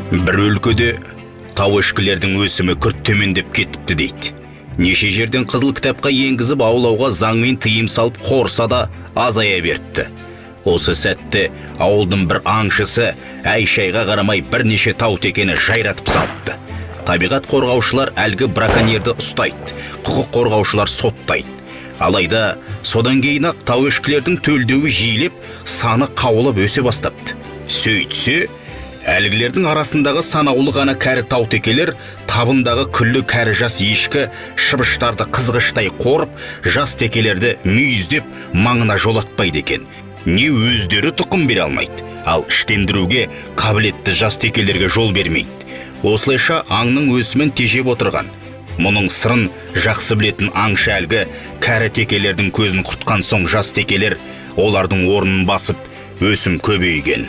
Бір өлкеде тау ешкілердің өсімі күрт төмендеп кетіпті дейді. Неше жерден қызыл кітапқа енгізіп, аулауға заңмен тыйым салып қорса да, азая беріпті. Осы сәтте ауылдың бір аңшысы әй-шайға қарамай бірнеше тау текені жайратып салыпты. Табиғат қорғаушылар әлгі браконьерді ұстайды, құқық қорғаушылар соттайды. Алайда содан кейін ақ тау ешкілердің төлдеуі жиілеп, саны қаулап өсе бастапты. Сөйтсе, әлгілердің арасындағы санаулы ғана кәрі тау текелер табындағы күллі кәрі жас ешкі шыбыштарды қызғыштай қорып, жас текелерді мүйіздеп маңына жолатпайды екен. Не өздері тұқым бере алмайды, ал іштендіруге қабілетті жас текелерге жол бермейді. Осылайша аңның өсімін тежеп отырған. Мұның сырын жақсы білетін аңшы әлгі кәрі текелердің көзін құртқан соң, жас текелер олардың орнын басып, өсім көбейген.